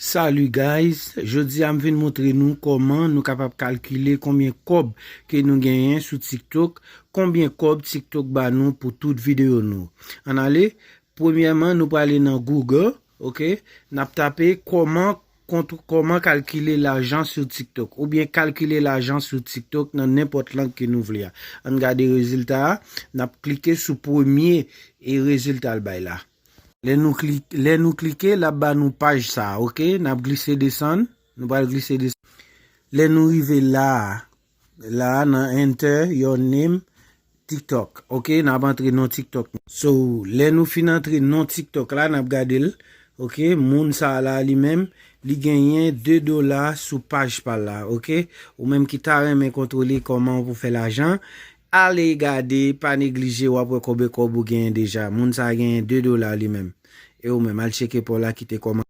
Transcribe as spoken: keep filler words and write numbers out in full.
Salut guys, jodi a m vin montre nou kòman nou kapab kalkile konbyen kòb ke nou genyen sou TikTok, konbyen kòb TikTok ba nou pou tout videyo nou. Ann ale, premyèman nou prale nan Google, ok, n ap tape kòman kont kòman kalkile lajan sou TikTok oubyen kalkile lajan sou TikTok nan nenpòt lang ke nou vle a. Ann gade rezilta a, n ap klike sou premye e rezilta l bay la. Lè nou klike, lè nou klike, l ap ba nou paj sa a, ok? N ap glise desann, nou pral glise desann. Lè nou rive la a, la a nan enter your name TikTok, ok? N ap antre non TikTok nou. So, lè nou fin antre non TikTok la, n ap gade l, ok? Moun sa a la li menm, li genyen de dola sou paj pa l la, ok? Ou menm ki ta renmen kontwole kòman ou pou fè lajan, ale gade, pa neglije, w ap wè konbyen kòb ou genyen deja. Moun sa a genyen de dola li menm. E ou menm, al tcheke pa w la, kite kòman.